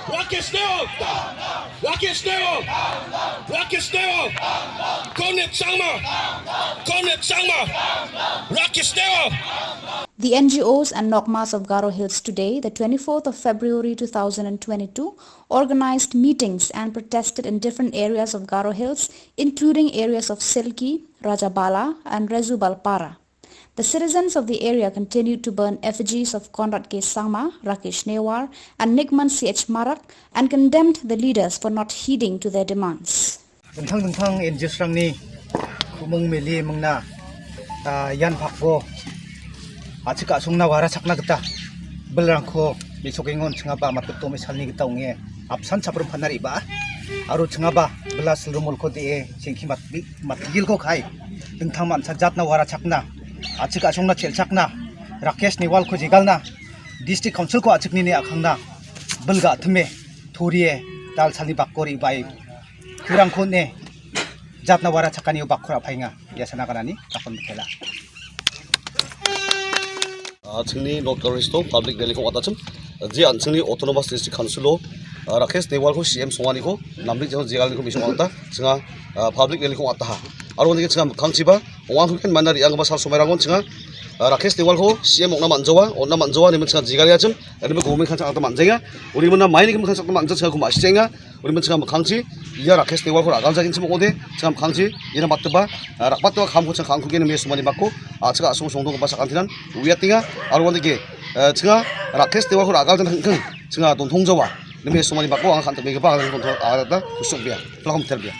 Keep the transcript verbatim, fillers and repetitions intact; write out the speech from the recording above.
Rakesh Newal! Rakesh Newal! Rakesh Newal! Comrade Sangma! Comrade Sangma! Rakesh Newal! The N G Os and Nokmas of Garo Hills today, the twenty-fourth of February two thousand and twenty-two, organized meetings and protested in different areas of Garo Hills, including areas of Silki, Rajabala, and Rezubalpara. The citizens of the area continued to burn effigies of Conrad K Sangma, Rakesh Newar, and Nigman C H Marak and condemned the leaders for not heeding to their demands. Dingtang-dingtang N G Os-rangni ku·mung mele mingna, ah, ian pakko a·chik a·songna warachakna gita bilrangko mesokengon chingaba matgitto mesalni gita ong·e apsan chaprim pan·a re·baa aro chingaba bila silrumolko de·e sengki matbi-, matgilko kai dingtang mancha jatna warachakna, a·chik a·songna chelchakna, Rakesh Newalko jegalna, District Councilko a·chiknini a·kangna bil ga·time torie dalsalni bakko re·bae kurangko ne jatna warachakanio bakko ra·paenga. Ia sana ganani dakon bitela. Ah, chingni North Garo Hills-o public rally-ko ong·atachim. Je an chingni Autonomous District Council-o, ah, Rakesh Newalko C M songaniko, namrik jano jegalniko bising ong·ata, chinga, ah, public rally-ko ong·ataha. Aro nike chinga mikkangchiba, ong·angkuken mana re·anggipa sal somairangon chinga, ah, Rakesh Newalko C M ong·na man·jawa, on·na man·jawa, nimin chinga jegaliachim, nimin gomen kanchang ata man·jaenga, unimin na maini kim kanchang ata man·ja chinga kuma sienga, Uni min chinga mikkangchi, ia Rakesh Newalko ra·galjagenchim ong·ode, chinga mikkangchi, iano matgipa, ah, rakbatgipa kamko chinga ka·angkugen ine somani bakko, a·chik a·song songdonggipa sakantinan uiatenga, aro uandake, eh, chinga Rakesh Newalko ra·galjana hingking, chinga dontongjawa, ine somani bakko anga kan·tikbegipa anga dontong-, anga gita kusokbea, plakom terbea.